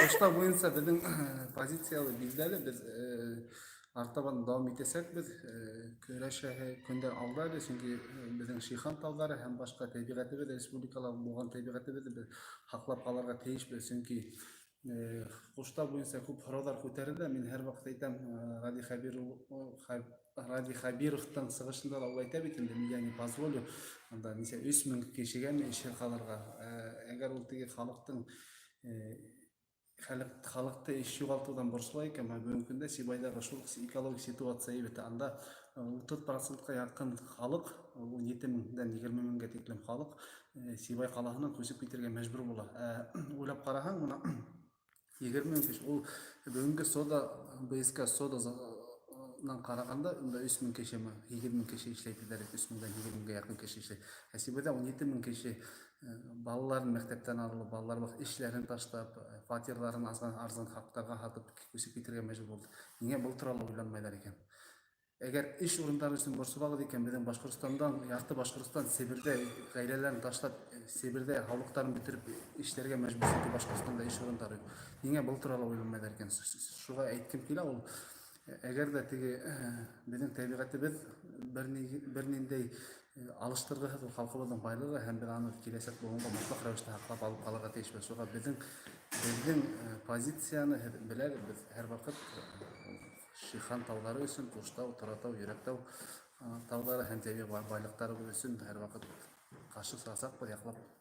Куштау буйынса беҙҙең позициялы билдәле, беҙ артабан дауам итәсәкбеҙ. Көрәшәһе көндәр алда әле, сөнки беҙҙең Шихан тауҙары һәм башҡа тәбиғәтебеҙ, республикала булған тәбиғәтебеҙҙе беҙ һаҡлап ҡалырға тейешбеҙ, сөнки Куштау буйынса күп һорауҙар күтәрелә. Мин һәр ваҡыт әйтәм, Радий Хәбиров Радий Хәбировтың сығышында ла ул әйтә бит инде, я не позволю, анда нисә 3000 кешегәме эшһеҙ ҡалырға. Әгәр ул теге халыҡтың халыҡты эш юғалтыуҙан борсола икән, бөгөнгө көндә Сибайҙағы шул экологик ситуация әйбәт. Анда 30 процентҡа яҡын халыҡ, 17 меңдән 20 меңгә тиклем халыҡ Сибай ҡалаһынан күсеп китергә мәжбүр була. Уйлап ҡараһаң, бына 20 мең кеше, ул бөгөнгө сода, БСК сода нан ҡарағанда, унда 3 мең кешеме, 8 мең кеше эшләй тиҙәр, 3 меңдән 8 меңгә яҡын кеше эшләй. Ә Сибайҙа 17 мең кеше балаларын мәктәптән алып, балалар эшләрен ташлап, фатирларын азған арзан хаҡтарға һатып күсеп китергә мәжбүр булды. Ниңә был турала уйланмайҙар икән? Әгәр эш урындары өсөн борсолағыҙ икән, беҙҙең Башҡортостандан ярты Башҡортостан Себерҙә ғаиләләрен ташлап, Себерҙә һаулыҡтарын бөтөрөп эшләргә мәжбүр, сөнки Башҡортостанда эш урындары юҡ. Ниңә был турала уйланмайҙар икән? Шуға әйткем килә ул, әгәр ҙә теге беҙҙең тәбиғәтебеҙ бер ниндәй алыштырғыһыҙ ул халҡыбыҙҙың байлығы һәм беҙ аны киләсәк быуынға мотлаҡ рәүештә һаҡлап алып ҡалырға тейешбеҙ. Шуға беҙҙең позицияны һеҙ беләгеҙ, беҙ һәр ваҡыт Шихан тауҙары өсөн, Ҡуштау, Торатау, Йөрәктау тауҙары һәм тәбиғи байлыҡтарыбыҙ өсөн һәр ваҡыт ҡаршы сығасаҡбыҙ, яҡлап.